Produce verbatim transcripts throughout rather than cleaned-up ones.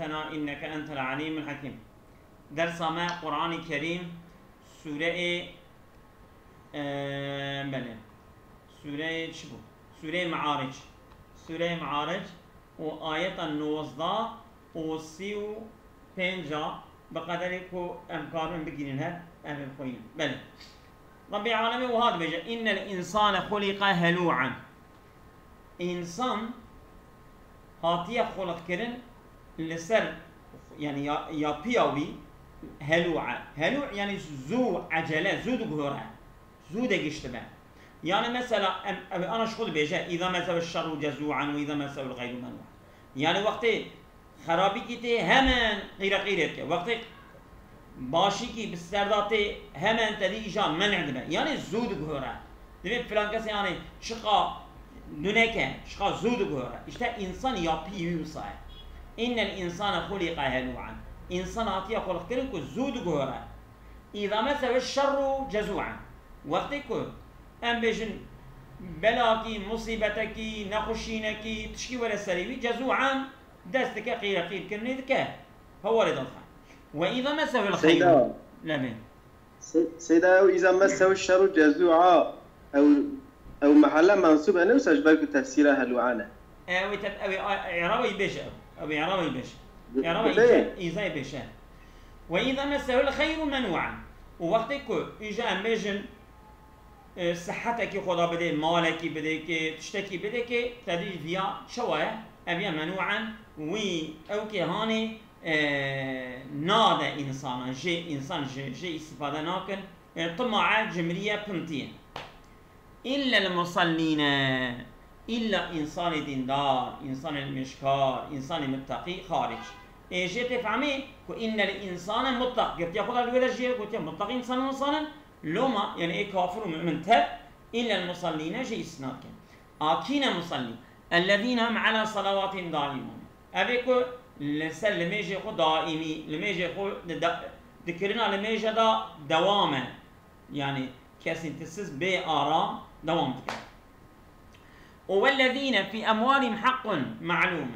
Sena inneke entel alimul hakim. Dersa me Qur'anî Kerîm, sûreyê, e, belê. Sûreyê çi bû? Sûreyê Me'aric. Sûreyê Me'aric û ayeta nozdeh û sî û pênc a, bi qederê ku em karibin bigihînin hev, em ê bixwînin. Belê. Rabbê Alemê wiha dibêje, "Innel insane xuliqe helû'en." Însan hatiye xuliqkirin li ser, yani ya-, yapıya wî helû e. Helû yani zû ecele, zû diguhore, zû de giş dibe. Yani mesela em, em, ana ji xwe dibêje, "Îza mesehu şerru cezû'en ve îza mesehu xeyru menû'en." Yani wextê xerabîkî tê hemen qîreqîrê dike. Wextê başîkî bi ser de tê hemen te dî îja menê dibe. Yani zû diguhore. Divê filan kesê yani çiqa duneke, çiqa zû diguhore. İşte însan yapî wî wisa ye. Innel însane xuliqe helû'en. Însan hatiye xuliqkirin ku zû diguhore. Îza mesehu şerru cezû'en. Wextê ku em bêjin belakî, musîbetekî, nexweşînekî, tişkî were serê wî, cezû'en dest dike qîreqîrkirinê dike. Hewarê dixe. Ve îza mesehul xeyru. Seyda. Levê. Se-, Seyda, ew îza mesehul şerru cezû'a, ew, ew mehelle mensûb e, ne wisa ji ber ku tefsîra helû'an e. Ew ê tef-, ew ê a-, îraba wî bêje ew. Ew ê îraba wî bêje. Bi-, Îraba bi-, îza, îza yê bêje. Ve îza mesehul xeyru menû'en. Û wextê ku îja em bêjin, e, sihetekî xwe da bidê, malekî bidê kê, tiştekî bidê kê, te dî viya çawa ye? Ev ya menû'en, wî ew kê hanê, e, nade însana, jê însan ji, jê îstîfade nakin. E, timae cimriye, pintiye. Îllel musellîne, îlla însanê dîndar, însanê nimêjkar, însanê mitteqî xaric. Ê jê tê fehmê ku înnel însane mutleq girtiye xwe da li wê de jê gotiye mutleq însan û însan in, Loma, yani ê kafir û mu'min tev, illel musallîne jê îstisna dikin. A kî ne musallî? Ellezîne hum ala salawatihim daîmûn. Ev ê ku li ser limêjê xwe daîmî, limêjê xwe di da-, di kirina limêje de dewam e. Yani kesintisiz, bê aram dewam dike. Û wellezîne fî emwalihim haqqun ma'lûm.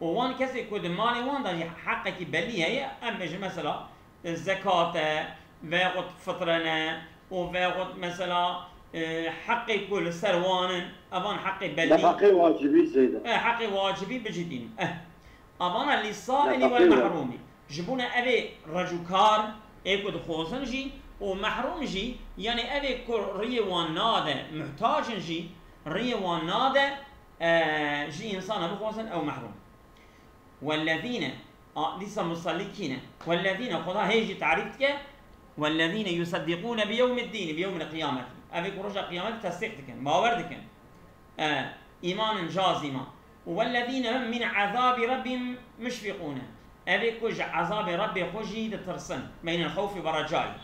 Û wan kesê ku di malê wan de jî heqekî belî heye, em bêjin mesela, e, zekat e, veyahut fitre ne, û veyahut mesela, e, heqê ku li ser wan in, evan heqê belî. Nefaqê wacibî zêde. E, heqê wacibî bicîdîn. Eh. Avana lî saîlî wel mehrûmî. Ji bona evê recûkar ê ku dixwazin jî û mehrûm jî, yani evê ku riyê wan nade, muhtac in jî, riyê wan nade, e, ji însana bixwazin ew mehrûm. Wellezîne, a, dîsa musellî kî ne? Wellezîne, Xweda hê jî tarîf dike. Wellezîne yuseddiqûne bi yewmiddîn, bi yewmil qiyameti. Evê ku roja qiyametê tesdîq dikin, bawer dikin. E, îmanin cazîma. Wellezîne hum min ezabî rabbîm muşfîqûne. Evê ku ji ezabê Rabbê xwe jî ditirsin. Beynel xewfî ve recayî.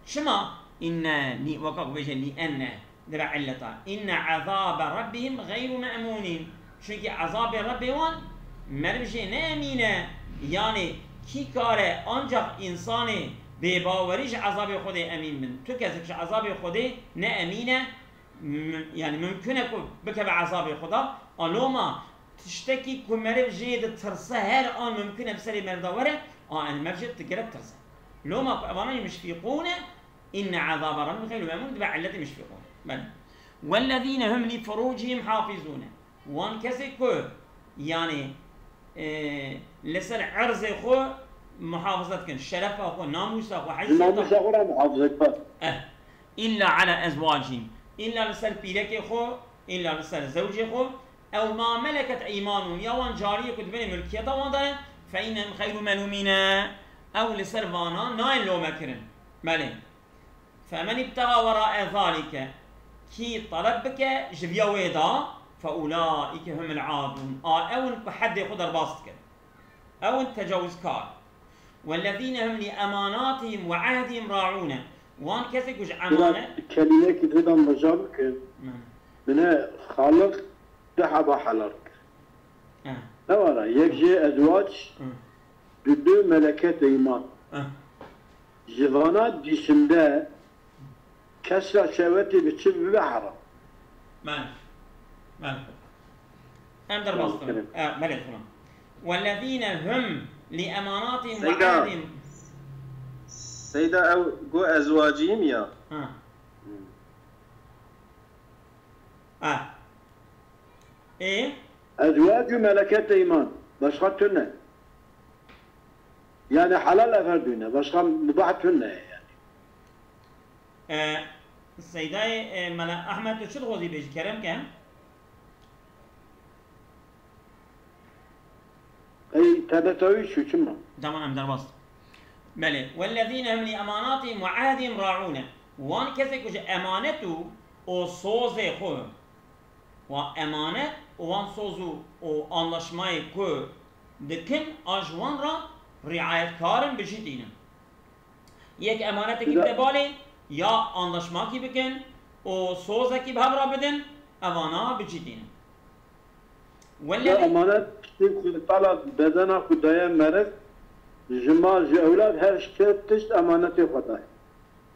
Çima? Înne, lî, weka ku bêje lî enne. Dibe illeta. Înne ezabe rabbihim xeyru me'mûnîn. Çunkî ezabê Rabbê wan meriv jê ne emîn e. Yanê kî kare ancak însanê bêbawerî ji ezabê Xwedê emîn bin. Tu kesek ji ezabê Xwedê ne emîn e. Mü-, yani mümkün e ku bikeve ezabê Xweda. A loma tiştekî ku meriv jê ditirse her an mümkün e bi serê meriv de were. A, yani meriv jê digerek tirse. Loma ku evana jî muşfîqûne, inne ezabe rabbî xeyrû me'mûn, dibe illetê muşfîqûn. Belê. Wellezîne hum lî furûcihim hafizûne. Wan kesê ku, yani, e, li ser erzê xwe muhafaza dikin, şerefa xwe, namûsa xwe, heysiyeta xwe. Namûsa xwe re muhafaza dikin. Eh. Îlla ala ezwacihim. Îlla li ser pîrekê xwe, îlla li ser zewcê xwe. Ew ma meleket eymanuhum, ya wan cariyê ku di binê mulkiyeta wan de ne, fe innehum xeyrû melûmîne. Ew li ser vana nayên lome kirin. Belê. Femen îbtega wera'e zalike, kî teleb bike ji viya wê de, fe ulaîke humul adûn, a ew in ku heddê xwe derbas dikin. Ew in tecawizkar. Wellezîne hum li emanatihim ve ehdihim ra'ûne, wan kesê ku ji emanet. Kelîmekî vê de mija bikin. Hı. Bine Xaliq du heba helal kir. Hı. Ne wara, yek jê ezwac, Hı. Dudu meleket eyman. Hı. Ji vana dîsinde kes ra şehwetê bi çi bibe heram. Belê. Belê. Em derbas kirin. Belê. E, belê, tamam. والذين هم لأماناتهم Seyda. وعهدهم Seyda, ew got ezwaciyim ya. Ha. Ha. E? Ezwacu meleket eyman. Başka tune. Yani halal ev her dune. Başka mubah tune yani. E, Seydayê e, Mela Ahmed, tu çi dixwazî bêjî, kerem ke? Ey tebetawî şu çima? Tamam, em derbas. Belê. والذين هم لأماناتهم وعهدهم راعون. Wan kesê ku ji emanet û, û sozê xwe, wan emanet û wan soz û, û anlaşmayê ku dikin, a ji wan re riayetkar in, bi cî tînin. Yek emanetekî bide balê, ya anlaşmakî bikin û sozekî bi hev re bidin, evana bi cî tînin. Ya emanet tiştê ku tala bedena xwe daye meriv, ji mal, ji ewlad, her şt, tişt emanetê xwe daye.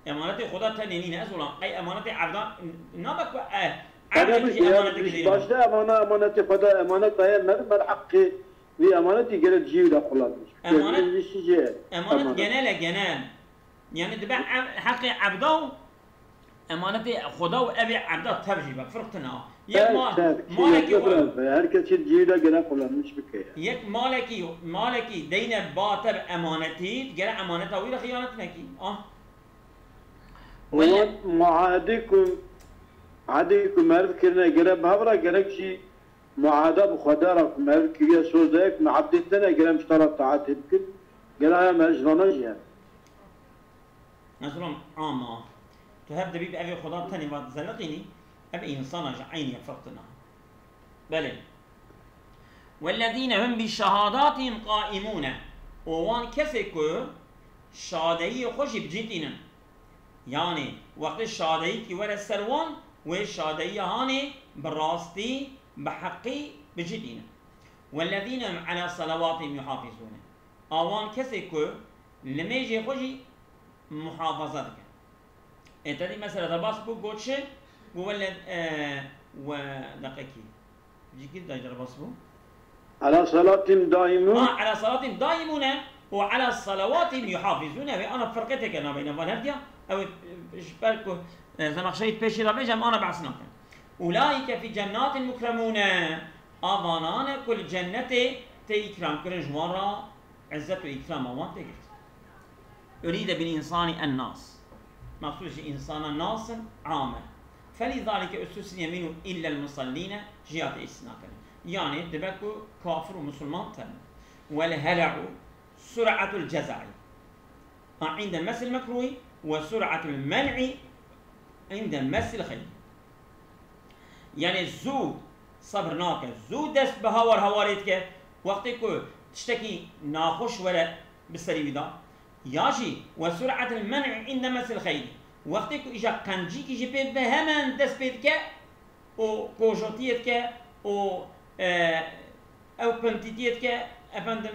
Emanetê Xweda tenê nîne, ez olam. Qey emanetê evda nabe ku e, Tabii evdekî ki ya, emanetê biz girêne. Başta emana, emanetê Xweda, emanet daye meriv, meriv heqê vî emanetî gerek cî wî de qulanmiş. Emanet- Gerek jî jê. Emanet genel e, genel. Yani dibe ev, heqê evda û emanetê Xweda û evê evda tev jî be, firq tune. Yek ma, malekî xwe, Herkes jî cî wî de gerek qulanmiş bike. Yek malekî, malekî deyne ba te bi emanetî, gere emaneta wî re xiyanet nekî. Ah. Wan muahedê ku, ehedê ku meriv kirine, gere bi hev re gerek jî muaheda bi Xweda re ku meriv kiriye, soz daye ku me ehedê te ne, gere em ji te re taetê bikin, gere haya me ji vana jî hene. Mesela ama tu hev dibî bi evê Xweda tenê va dizeliqînî, ev însana ji eynî ye, firq tune. Belê. والذين هم بشهاداتهم قائمون. Û wan kesê ku şadeyiyê xwe jî bi cî tînin. Yani wextê şadeyîkî were ser wan, wê şadeyiya hanê bi rastî, bi heqî bi cî tînin. والذين هم على صلواتهم يحافظون. A wan kesê ku limêjê xwe jî muhafaza dike. Ê te dî mesela derbas bû, got çi? Got wele, e, we deqekî. Cîkî de derbas bû. Ala salatim daimun. Ha, ala salatim daimune û ala salawatim yuhafizune. Ve ana firqeteke nabeyne van hevdiya. Ew, e, ji ber ku, e, Zemaxşerî pêşî re bêje, em ana behs nakin. Ulaike fî cennatin mukremune. A vanan e ku li cennetê tê îkram kirin, ji wan re izzet û îkrama wan tê girt. Urîde bil însani en nas. Mexsûs ji însana nas in, am e. Felîzalike ustusniye mînhu illel musellîne, ji ya tê îstisna kirin. Yanî dibe ku kafir û musulman tevin. Wel hele'u sur'atul ceza'i. Ha, inde mesil mekruhi ve sur'atul men'i inde mesil xeyr. Yani zû sebir nake, zû dest bi hawar hawarê dike, wextê ku tiştekî naxweş were bi serî wî de. Ya jî ve sur'atul men'i inde mesil xeyr. Wextê ku îja qencîkî jî pê dibe, hemen dest pê dike, û kojotiyê dike û, e, ew pintîtiyê dike, efendim,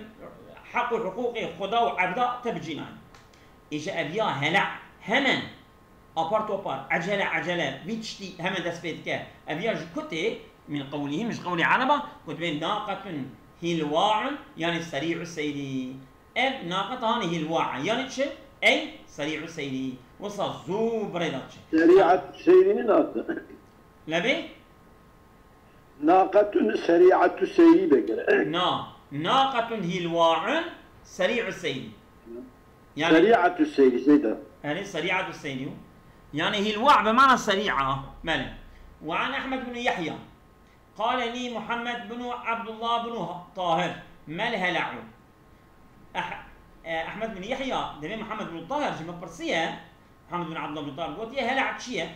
heq û hiqûqê Xweda û evda te bi cî nayê. Îja ev ya hela hemen apar topar, ecele ecele vî tiştî hemen dest pê dike. Ev ya ji ku tê? Min qewlihim, ji qewlê Ereba, ku dibên naqetun hilwa'un, yani serî'u seyrî. Ev naqet hanê hilwa, yani çi? Ey serî'u seyrî. Wisa zû bi rê de diçe. Serî'etu seyrî ne naqet. Lebê? Naqetun serî'etu seyrî be gere. Na. Naqetun hilwa'un serî'u seyrî. Yani, serî'etu seyrî, Seyda. Yani serî'etu seyrî. Yani hilwa' bi mana serî'a. Belê. Ve an Ehmed bin Yahya. Qale lî Muhammed bin Abdullah bin Tahir. Mel hela'u. Eh-, eh, Ehmed bin Yahya, devê Muhammed bin Tahir ji min pirsiye, Muhammed bin Abdullah bin Tahir, gotiye, hela' çi ye?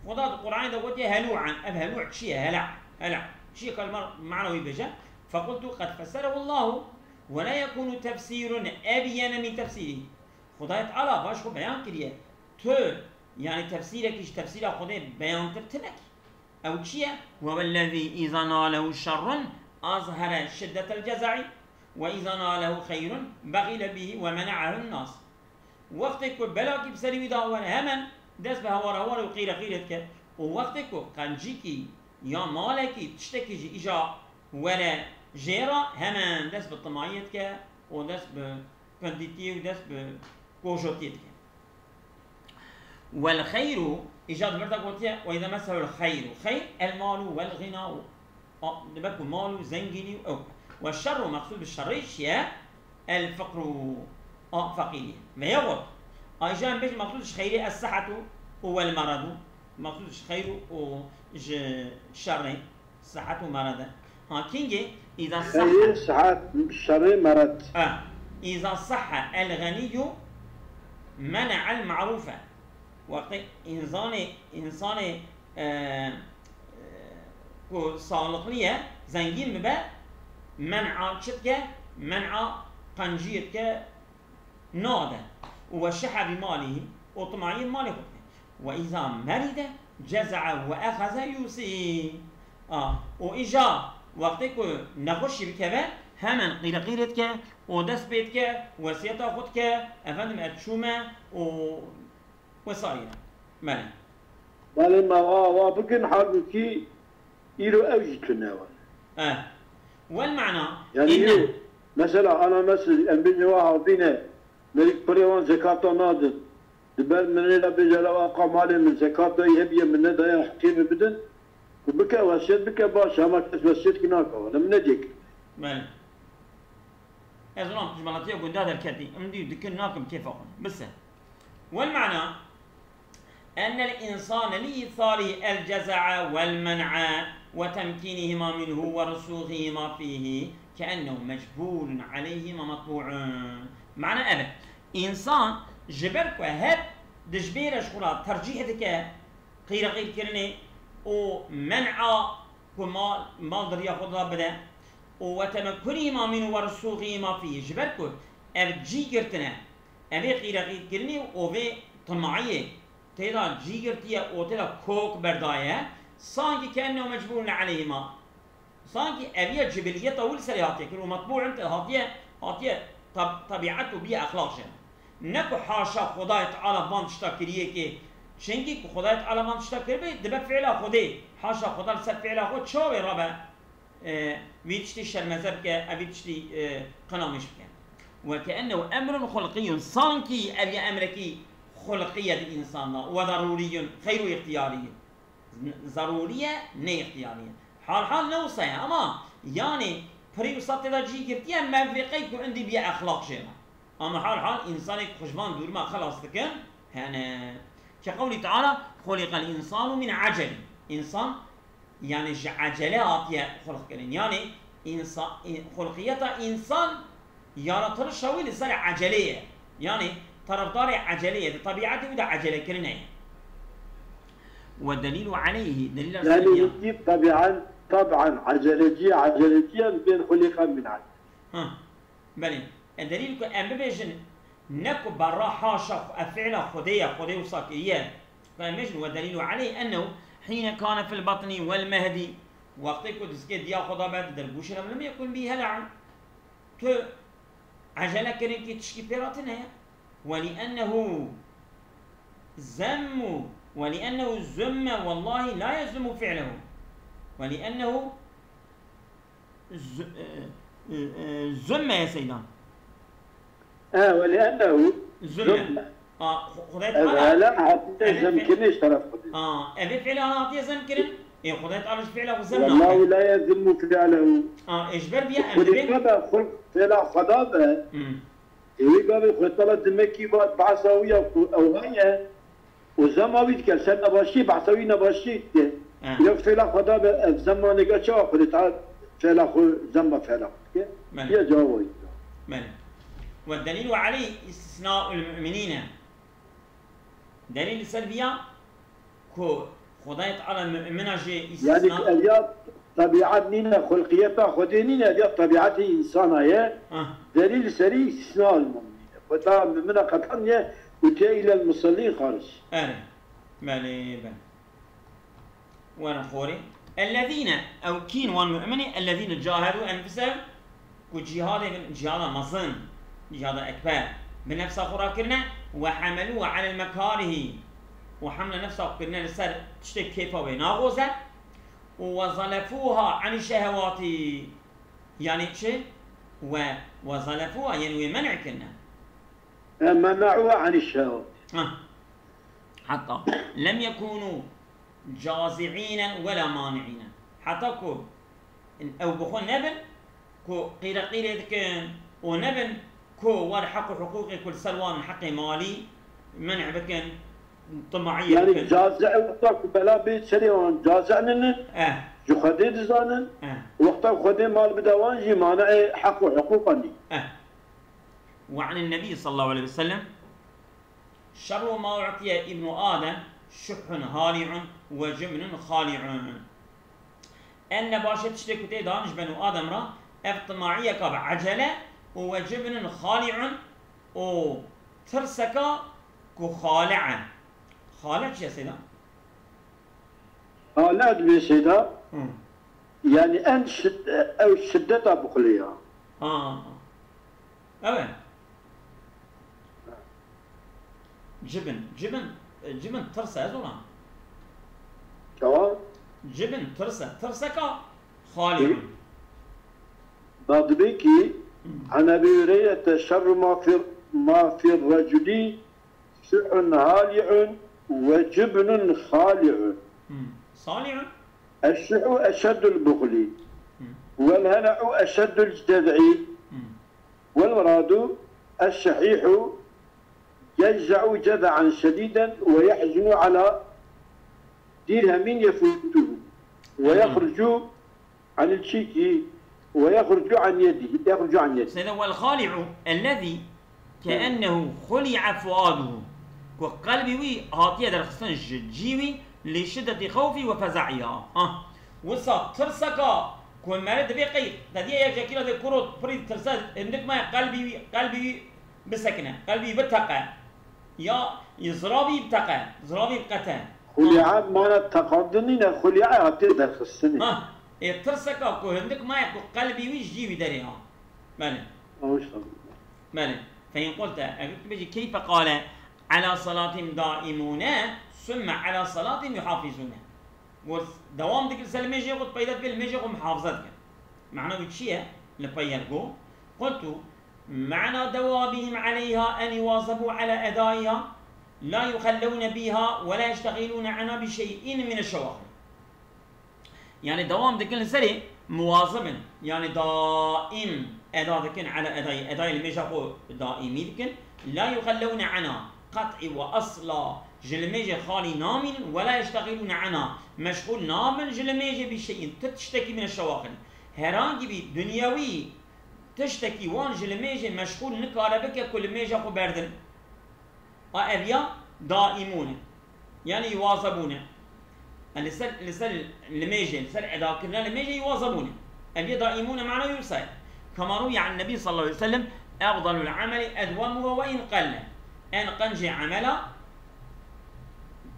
Xweda di Qur'anê de gotiye, helu'an. Ev helu' çi ye? Hela', hela'. Çi ye, kalima mana wî bêje? Fequltu qed fesserehu Allahu ve la yekunu tefsirun ebyene min tefsirî. Xwedayê Teala va ji xwe beyan kiriye. Tu, yani tefsîrekî ji tefsîra Xwedê beyantir tine kî. Ew çi ye? Ve wellezî îza nalehu şerrun azhere şiddetel ceza'i ve îza nalehu xeyrun bexîle bihî ve mena'ehun nas. Wextê ku belakî bi serî wî de were, hemen dest bi hewar hewar û qîre qîre dike. Û wextê ku qencîkî ya malekî tiştekî ji îja were Jê re hemen dest bi timayiyê dike û dest bi pindîtiyê û dest bi kojotiyê dike. Wel xeyru, îca di vir de gotiye, "Ve îza mesehul xeyru." Xeyr, el malu wel xina û, a, dibe ku mal û zengînî û ew. Ve şerru, mexsûd bi şerrê çi ye? El fiqru, a, feqîrî. Ve ya got, a, îca em bêjin mexsûd ji xeyrê es sihhetu û wel meradu. Mexsûd ji xeyr û ji şerrê. Sihet û merad e. Ha, kîngê? Îza sehhe. Xeyrê, sihet, şerê, merad. E, îza sehhe el-ğeniyyu mene'el ma'rufe. Wextê însanê, însanê, e, e, ku saxliqlî ye, zengîn bibe, men'a çi dike? Men'a qenciyê dike, nade. Û weşehe bi malihî, û timayî malê xwe dike. Ve îza meride ceze'e ve eheze yusî. A, û îja wextê ku nexweşî bikeve, hemen qîreqîrê dike û dest pê dike, wesiyeta xwe dike, efendim, ez çûme û wesaîre. Belê. Belê, me wa, wa bikin, halbûkî îro ew jî tune wan. E. Wel mana, Yani înne. Îro, mesela, ana mesel, em bêjin wa havîne, merîk pirê wan zekata nadin. Di ber min rê de bêje, "Lew aqa malê min zekata yê hebiye min nedaye, heqê min bidin." Ku bike, wesiyet bike, baş, hema kes wesiyet ki nake, wele min nediyek. Belê. Ez ulan pişmalatiya gunda derketî. Em dî dikin nakim kêfa xwe. Bise. Wel mana, enel însane li îsarî el ceza'a wel men'a ve temkînihima minhu ve rusûxihima fîhî keennehu mecbûlun aleyhima matbû'un. Mana ev e. Însan ji ber ku hep dijbêre ji xwe re tercîh dike qîreqîrkirinê û men'a ku mal, mal di riya xwe de bide û ve temekkunihima minhu ve rusûxihima fîhî. Ji ber ku ev cî girtine, evê qîreqîrkirinê û vê timayê tê de cî girtiye û tê de kok berdaye, sankî keennehu mecbûrun aleyhima. Sankî eviye cibiliyeta wî li serê hatiye kirin û matbû'in te hatiye, hatiye tab-, tebîet û bîye exlaq jê. Ne ku haşa Xwedayê Teala van tişta kiriye ki, çinkî ku Xwedayê Teala van tişta kiribe, dibe fi'la Xwedê. Haşa Xweda li ser fi'la xwe çawa wê rabe, e, vî tiştî şermeze bike, ev vî tiştî, e, qinamîş bike. Ve keennehu emrun xulqiyun, sankî ev ya emrekî xulqî ye di însan de, ve darûriyun, xeyr û îxtiyariyun. Zarûrî ye, ne îxtiyarî ye. Hal hal ne wisa ye, ama yanî pirî wisa tê de cî girtiye, mevriqey ku indî bîye exlaq jê me. Ama hal hal însanê ku xwe ji van dûrima xilas dikin, hene. Ke qewlî Teala, "Xuliqel însanu min ecelî." Însan, yanî ji ecele hatiye xulq kirin. Yanî însa-, î-, xulqiyeta însan Yaratılışa wî li ser ecelê ye. Yanî, tarafdarê ecelê ye. Di tebîetê wî de ecelekirinê ye. Ve delîlu aleyhî, delîla Yani, ser ya. Wî tebîen, teb'en, eceleciye, eceleciye, li bên xuliqa min ecel. Ha, belê. E, delîl ku em bibêjin, ne ku berra haşa xwe, e, fi'la Xwedê ye, Xwedê wisa kiriye. Ku em bêjin, ve delîlu aleyh ennehu hîne kane fil batnî vel mehdî. Wextê ku dizgê diya xwe da be, di dergûşê de, lem yekun bî hele'an. Tu ecele kirin ki tişkî pê re tune ye. Welîennehu zemmu, welîennehu zumme, wellahî la yezummu fi'lehu. Welîennehu z-, e, e, e, zumme ye seydan. E, welîennehu zumme. Zumme. A, Xu-, Xwedayê Ev Teala hele hatiye ev e fe-, zemkirinê ji teref Xwedê. A, ev e fi'la hatiye zemkirin. Ê, Xwedayê Teala ji fi'la xwe zem Wallahu nake. La yezimmu fi'lehu. A, ê, ji ber vîya em Xwedê dibên Teala xwe fi'la Xweda be. Hmm. Ê, wî gavê Xwedê Teala dimekî va behsa wî ya ku ew heye. Û zema wî dike ser nebaşî, behsa wî nebaşî dike. He. Ya fi'la Xweda be, ev zemanê ge çawa Xwedê Teala fi'la xwe, zema fi'la xwe dike? Belê. Ya cewab wî. Belê. Ve delîlu aleyh istisnaul mu'minîne. Delîl li ser viya ku Xwedayê Teala mumina jê Yani îstisna ev ya tebîet nîne, xulqiyeta Xwedê nîne, ev ya tebîetê însana ye. Ah. Delîl li serî îstisna al mumine. Xweda mumina qetan ye û tê îlel musellîn xaric. Erê. Belê, belê. Werin xorê. Ellezîne, ew kîn wan mu'minî, ellezîne cahedû enfusehum, ku cîhadê bin, cîhada mezin, cîhada ekber, bi nefsa xwe rakirine, ve hemelûha alel mekarihî, û hemle nefsa xwe kirine li ser tiştê kêfa wê naxoze, û ve zelefûha anî şehewatî, Yani çi? Ve, ve zalefûha, yani wê men'e kirine. E, men'ûha anî şehwat. Ha. Hatta lem yekûnû cazi'îne ve la mani'îne. Heta ku ew bi xwe nebin, ku qîreqîrê dikin û nebin, ku war heq û hiqûqê ku li ser wan heqê malî men'e bikin, timaiyê Yani bikin. cazi wexta ku bela bê serê wan cazi ninin, Eh, ji Xwedê dizanin, eh. wexta Xwedê mal bide wan jî maneyê heq û hiqûqa nî. Eh. Ve anin Nebî sallallahu aleyhi ve sellem, şerru ma u'tiye ibnu Adem şuhun hali'un ve cübnun khali'un. En nebaşê tiştê ku tê dan ji beno Adem re, ev timaiyeka bi ecele û ve cübnun khali'un û tirseka ku khali'e. Khali çi ye Seyda? Hala dibê Seyda, Hı. yani en şid-, ew şiddeta bixulê ya. Ha. Evet. Cibin, cibin, e, cibin tirse ez olan. Tamam. Cibin tirse, tirseka xalî. Dadibê ki, an Ebi Hureyre te şerru ma fir, ma fir reculi şu'un hali'un ve cübnun khali'un. Sali'un. Eşşu'u eşeddul buhli. Vel hena'u eşeddul ced'i. Vel muradu eşşehihu yecze'u cez'an şediden ve yehzunu ala dirhemin yefutuhu. Ve yahrucu anil çiki ve yahrucu an yedi. Yahrucu an yedi. Seyda vel khali'u ellezî keennehu khuli'a fuaduhu. Ku qelbî wî hatiye derxistin ji cî wî li şiddetî xewfî ve feza'iha. Ha. Wisa tirseka ku meriv divê qey qediya yek yekî re dê kuro pirî tirse hindik maye qelbî wî, qelbî wî bisekine, qelbî biteqe. Ya, ya ziravî biteqe, ziravî biqete. Xuli'a mana teqandin nîne, xuli'a hatiye derxistinê. Ha, ê tirseka ku hindik maye ku qelbî wî ji cî wî derê ha. Belê. Belê. Fe in qulte, eger tu bêjî, keyfe qale ala salatihim daimune, summe ala salatihim yuhafizune. Got, dewam dikin ser limêjê xwe, peyda dibe limêjê xwe muhafaza dikin. Mana wî çi ye? Li pey yer got. Qultu, mana dewamihim aleyha en yuwazebu ala edaiha, la yuxellewne biha ve la yeştexilûne anha bi şey'in mine şewaxil. Yani dewam dikin li serê muwazib in. Yani daim eda dikin, ala edayî, edayê limêja xwe daimî dikin. La yuxellewne anha, qet'î ve esla ji limêjê xalî namînin, ve la yeştexilûne anha, meşxûl nabin ji limêjê bi şey'in, tu tiştekî mine şewaxil. Herhangi bir dunyewî tiştekî wan ji limêjê meşxûl nikare bike ku limêja xwe berdin. A ev ya daimûn e. Yani yuwazebûn e. Yani li ser, li ser limêjê, li ser edakirina limêjê yuwazebûn e. Ev ya daimûn e mana wî wisa ye. Kema ruwiye an Nebî sallallahu aleyhi ve sellem, efdalul ameli edwamuhu ve in qelle. En qencê emela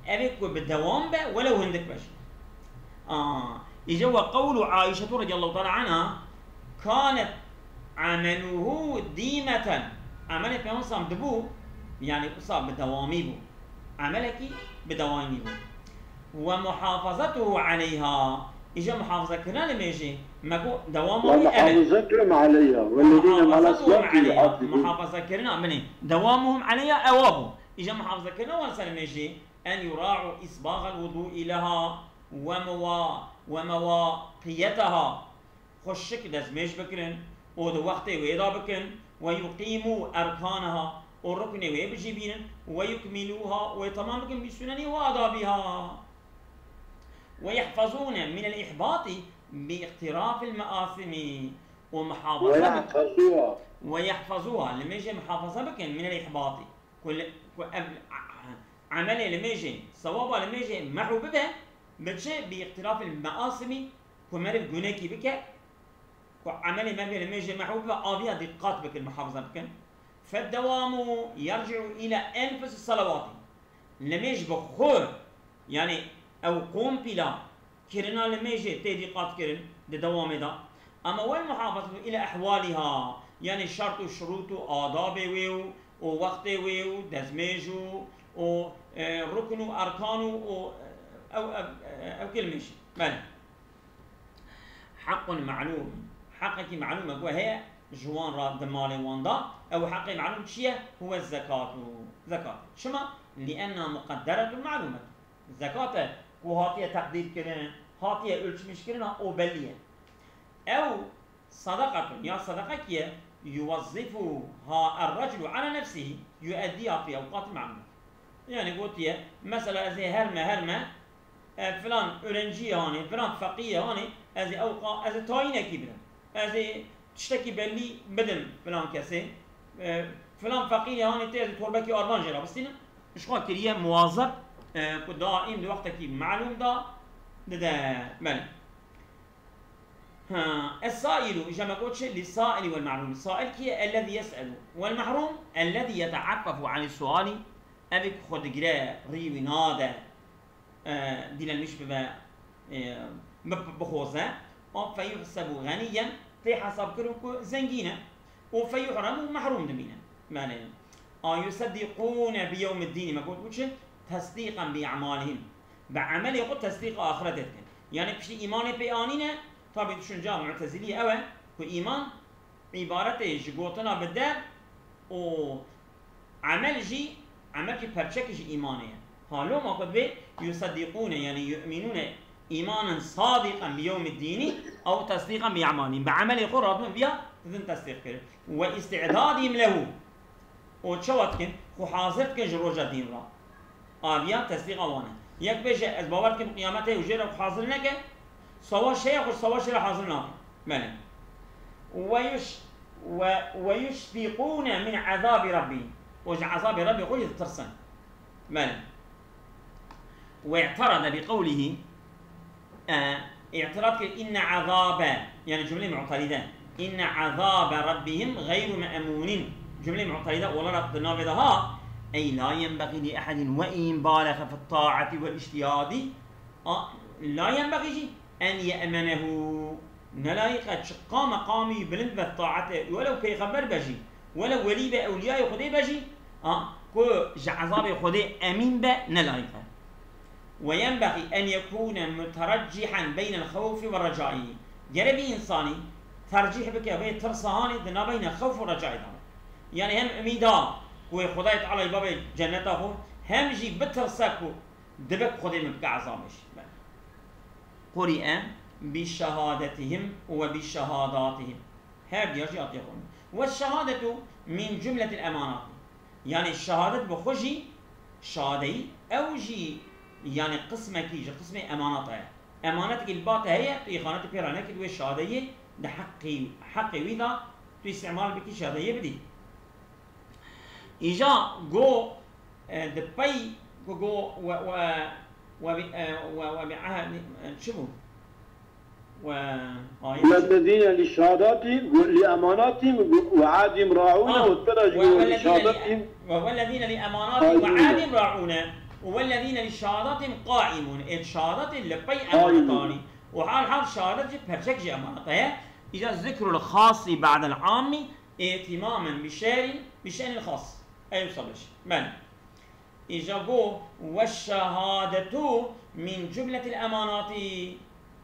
ev ê ku bi dewam be, welew hindik be jî. Aa, îca ve qewlu Aîşetû radiyallahu teala anha, kanet ameluhu dîmeten. Emelê Peyxember sallam dibû, yani wisa bi dewamî bû. Emelekî bi dewamî bû. Ve muhafazetuhu aleyha. Îca muhafazekirina limêjê, me got dewama wî ev e. Ve muhafazetuhum aleyha. Vellezîne hum ala Muhafazetuhum salatihim aleyha. yuhafizûn. Muhafazekirina, binê. Dewamuhum aleyha ewa bû. Îca muhafazekirina wan ser limêjê. En yura'u isbagal wudu'i leha ve mewa-, ve mewaqiyeteha. Xweşik destmêj bikirin û di wextê wê de bikin, ve yuqîmû erkaneha û ruknê wê bijî bînin, ve yukmilûha û wê temam bikin, bi sunenî ve adabiha. Ve yehfazûne minel ihbatî bi iqtirafil measimi û muhafaza ويحفظوها. Ve yehfazûha, limêjê muhafaza bikin, minel ihbatî. Ku li, ku ev a-, a-, emelê limêjê, sewaba limêjê mehû bibe, bi çi? Bi îqtirafil measimî, ku meriv gunekî bike, ku emelê meriv limêjê mehû bibe, aviya dîqat bikin, muhafaza bikin. Feddewamu yerci'u île enfus salawatî. Limêj bi xwe, yani ew kompîla kirina limêjê tê dîqat kirin di dewamê de. Ama wel muhafazatu île ehwalîha, yani şert û şurût û adabê wê û, û wextê wê û dezmêj û, û, e, rukn û erkan û, û, e, ew, ev, e, ew kê limêjê. Belê. Hequn me'lûm. Heqekî melûm e ku heye ji wan re di malê wan de, ew heqê melûm çi ye? Huwe zekatu. Zekat. Çima? Lienna muqedderetun melûmetun. Zekat e ku hatiye teqdîrkirin, hatiye ölçmîşkirin, ha, o belî ye. Ew sadaqatun, ya sadaqekî ye, yuwezzifuha er-reculu ala nefsihi, yueddiha fi ewqatin melûmet. Yani gotiye, mesela ez ê her me, her me, e, filan öğrenciyê hanê, filan feqiyê hanê, ez ê ewqa-, ez ê tayînekî bidim. Ez ê tiştekî belî bidim filan kesê. E, filan feqîrê hanê tê ez ê torbekî arvan jê re bistînim. Ji xwe kiriye muwazeb, e, ku daîm di wextekî melûm de dide. Belê. Ha, es-sailu, îja me got çi? Lis-saili wel-mehrûm. Sail kî ye? Ellezî yes'elu. Wel-mehrûm, ellezî yeteafefu anis-suali. Ev ê ku xwe digire, rî wî nade, e, dîlenmiş bibe, e, bi-, bixoze. A, feyuhsebu ganiyen, tê hesabkirin ku zengîn e. Û feyuhremu, mehrûm dimîne. Belê. A, yuseddîqûne bi yewmiddînî, me got, û çi? Tesdîqen bi e'malihim. Bi emelê xwe tesdîqa axiretê dikin. Yani piştî îmanê pê anîne, tabî düşünca Mu'tezilî ew e ku îman îbaretê ji gotina bi dev û emel jî, emel jî perçekî ji îmanê ye. Ha loma ku divê yuseddîqûne, yani yu'minûne îmanen sadîqen bi yewmiddînî, ew tesdîqen bi e'malihim. Bi emelê xwe radin viya didin tesdîq kirin. Ve îstîdadîm lehu. Û çawa dikin? Xwe hazir dikin ji roja dîn re. Aviya tesdîqa wan e. Yek bêje, ez bawer dikim qiyamet heye û jê re xwe hazir neke, savaş heye, xwe savaşê re hazir nake. Belê. Ve yuş-, ve, ve yuşfîqûne min ezabî Rabbî. Û ji ezabê Rabbê xwe jî ditirsin. Belê. Ve i'terade bi qewlihî, e, îtiraz kir, inne azabe, yani cümle mu'teride. Inne azabe rabbihim gayru me'mûnin. Cümle mu'teride olarak di navê de ha, ey la yenbexî li ehedin ve in balexe fit taati vel ictihadi. A, la yenbexî jî en ye'menehu. Nelayîq e çiqa meqamî bilind be taetê, welew pêxember be jî, welew welî be, ewliyayê Xwedê be jî, a, ku ji ezabê Xwedê emîn be, nelayîq e. Ve yenbexî en yekûne mutereccihen beynel xewfî ve recayî. Gere vî însanî tercîh bike vê tirsa hanê di navbeyne xewf û recayê de be. Yani hem umîda ku wê Xwedayê Teala yê babe cenneta xwe, hem jî bitirse ku dibe ku Xwedê min bike ezabê jî. Quri'e bi şehadetihim ve bi şehadatihim. Her diya jî hatiye xwendin. Ve şehadetu min cumletil emanati. Yani şehadet bi xwe jî, şadeyî, ew jî yani qismekî ji qismê emanata ye. Emanetekî li ba te heye, tu îxanetî pê re nekî, tu wê şadeyê di heqî, heqê wî de tu îstimal bikî, şadeyê bidî. Îja go, e, di pey ku go we, we, we, e, we, we bi ehd, e, çi bû? We ayet. Wellezîne li şehadatihim, li emanatihim ve ahdihim ra'ûne, Ah, ve tera ji we, go li wellezîne li, şehadatihim ve wellezîne li emanatihim ve qaîmûne. Ahdihim ra'ûne, ve wellezîne li şehadatihim qaîmûne. Ê şehadatê li pey Qaîmûne. Emanetanî. Û hal hal şehadet jî perçek ji emaneta ye. Îca zikrul xasî ba'del ammî, îhtimamen bi şe'rin, bi şe'nil xas. Ey wisa beş. Belê. Îja go, "Ve şehadetu min cumletil emanati."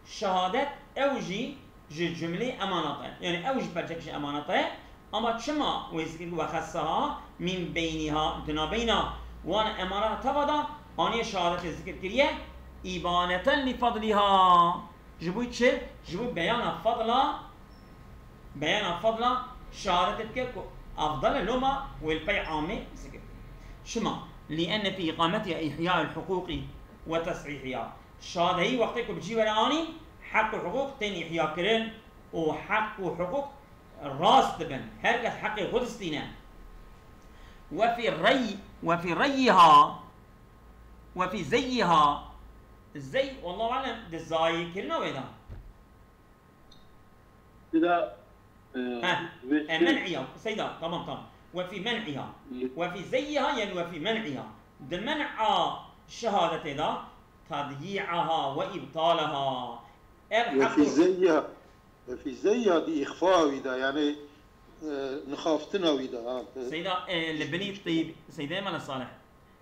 Şehadet ew jî ji cumlê emanata ye. Yani ew jî perçek ji emanata ye. Ama çima wê zikir ve xessaha min beyniha, di navbeyna wan emanata teva da aniye şehadetê zikir kiriye, ibaneten li fadliha. Ji bo çi? Ji bo beyana fadla, beyana fadla şehadetê bike ku afdal e, loma wê li pey amê zikir. Çima? Li enne fî îqametiha îhya'il huquqî ve tes'îhiha. Şadeyî wextê ku bi cî were anî, heq û hiqûq tên îhya kirin û heq û hiqûq rast dibin. Her kes heqê xwe distîne. Ve fî rey-, ve fî reyyiha, ve fî zeyyiha. Zey, wallahu alem, di zayî kirina wê de. Dida, e, Heh, vê e, şey men'iha. Seyda, tamam, tamam. Ve fî men'iha. Ye- Ve fî zeyyiha, yani ve fî men'iha. Di men'a şehadetê de tedyi'aha ve ibtalaha. Ev Ve fî heqû zeyyiha. Ve fî zeyyiha di îxfa wî de, yani, e, nixaftina wî de, ha. Seyda, e, li binî Tîb-, Seyda Mela Salih.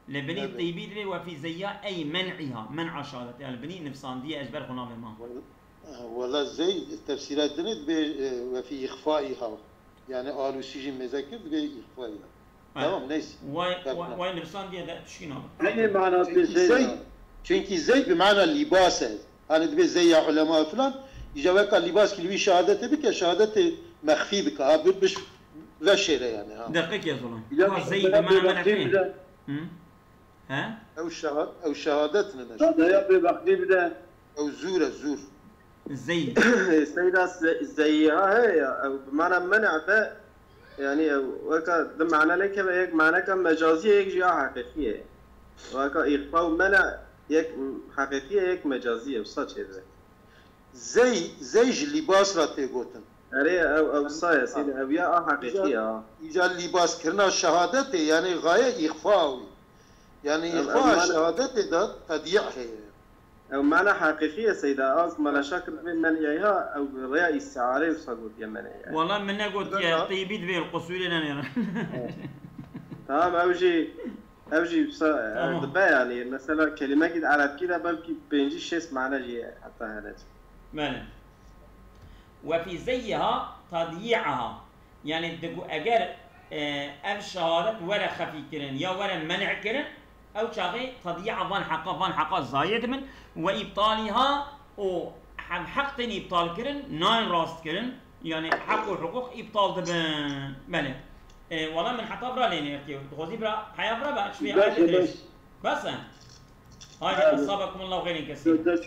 Li binî Evet. Tîbî divê ve fî zeyyiha ey men'iha, men'a şehadet. Yani binî nifsandiye ez ber xwe navê ma. Ve, Wela zey tefsîra dinê dibê, e, wefî îxfaîha. Yani alûsî jî mêze kir dibê îxfaîha. Tamam, neyse. Way, way, way nivîsandiye de tişkî nabe. Eynî mana tê zey. Zey, çünkü zey bi mana lîbas e. Hani dibê zey ya ulema filan, îja weka lîbas ki li wî şehadetê bike, şehadetê mexfî bike. Ha, bir, bir veşêre yani, ha. Deqiqê zolan. Ha, zey bi mana mene kê? Hı? He? Ew şeha-, ew şehadet ne ne? Sadaya bêbextî bide. Ew zûr e, zûr. Zey. Seyda ze-, zeyiha heye ya. Ew bi mana mena be, yani ew weka di mana nekeve, yek maneka mecazî ye, yek jî a heqîqî ye. Weka îxfa û mena yek heqîqî ye, yek mecazî ye. Wisa çêdibe. Zey, zey ji lîbas ra tê gotin. Erê, ew, ew sa ye, seyda, ew ya a heqîqî ya. Îca lîbas kirina şehadetê, yani gaye îxfa wî. Yani îxfa şehadetê de tedî heye. Ew mana heqîqî ye seyda. Az meleşa kir vê meneyayî ha, ew rêya îstiarê wisa gotiye meneyayî. Wala min negotiye, Tîbî divê li qusûrê nenêrin. Tamam, ew jî, ew jî wisa, e, dibe yani. Mesela kelimekî di erebkî de belkî pêncî şêst mane jî ye heta hene. Bele. Ve fî zeyyiha tadyi'aha. Yani digo eger, e, ev şehadet were xefî kirin ya were men'e kirin, ew çaxê tadyi'a van heqa, van heqa zayê dibin ve îptalîha û hev heq tên îptal kirin, nayên rast kirin, yani heq û hiqûq îptal dibin. Belê. E, wala min heta vira lê nêrtiye. Dixwazî vira, heya vira be, çi vê Bes, ayrê bes. Bes e. Haydi, Haydi. Esabekumullahu xeyrên kesîr. Dest